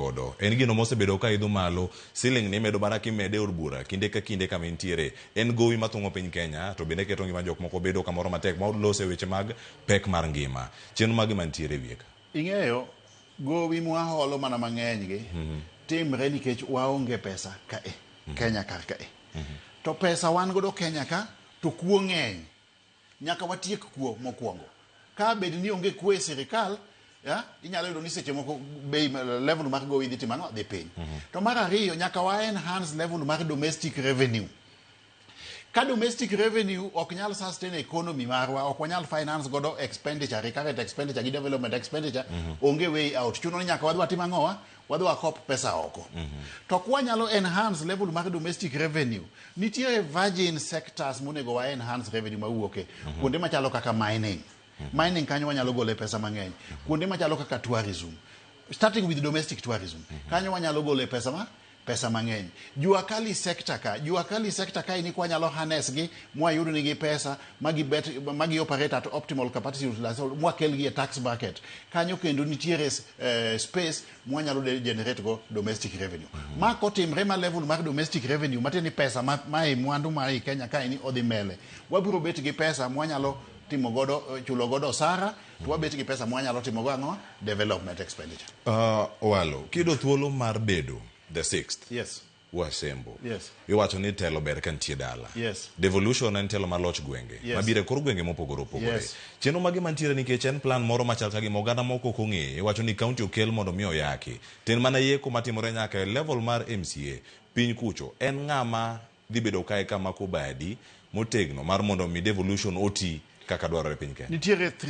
godo. En gino mosebedo ka idho malo, siling ni imedo mana kimede e od bura kinde ka kinde kama intiere. En gowi mathung'o piny Kenya to bende keto ngima jok moko bedo kamoro matek ma lose weche mag pek mar ngima. Chenro mage mantiere e wiye ka? Ing'eyo gowi mwaholo mana mang'eny gi timre nikech waonge pesa kae Kenya kar kae. To pesa wan godo Kenya ka to kuo ng'eny. Nyaka watiek kuo mokwongo. Ka bed ni onge kuo e sirikal, ya, inyalo yudo ni seche moko bei level mar gowi dhi timo ang'o? Dhi piny. To mar ariyo, nyaka wa enhance level mar domestic revenue. Ka domestic revenue ok nyal sustain economy marwa, ok wanyal finance godo expenditure, recurrent expenditure gi development expenditure, onge way out. Chuno ni nyaka wadhi watim ang'owa? Wadhi wakop pesa oko. To kwanyalo enhance level mar domestic revenue, nitiere virgin sectors monego wa enhance revenue mawuoke. Kuonde machalo kaka mining. Mining kanyo wanyalo gole pesa mang'eny. Kuonde machalo kaka tourism. Starting with domestic tourism. Kanyo wanyalo gole pesa mang'eny. Jua kali sector ka, jua kali sector ka ini kwanyalo harness gi mwayud nigi pesa magi bet magi operate at optimal capacity utilization mwakel gi e tax bracket. Kanyo kendo nitiere space mwanyalo generate go domestic revenue. Ma kotimre ma level mar domestic revenue matiende ni pesa ma e mwandu ma ei Kenya ka ini odhi mbele. Wabiro bet gi pesa mwanyalo timo godo chulo godo osara to wabet gi pesa mwanyalo timo go ang'o? Development expenditure. Owalo, kiyudo thuolo mar bedo the sixth Wasembo. Iwacho ni telo ber ka nitie dala. Devolution en telo mar loch gwenge. Mabiro e kor gwenge mopogore opogore. Chenro mage mantiere nikech en plan moro machal ka gima oganda moko ok ong'eye. Iwacho ni county okel mondo mi oyaki. To en mana yeko matimore nyaka e level mar MCA piny kucho. En ng'ama dhi bedo kae kamako badi motegno mar mondo mi devolution oti kaka dwarore e piny Kenya? Nitiere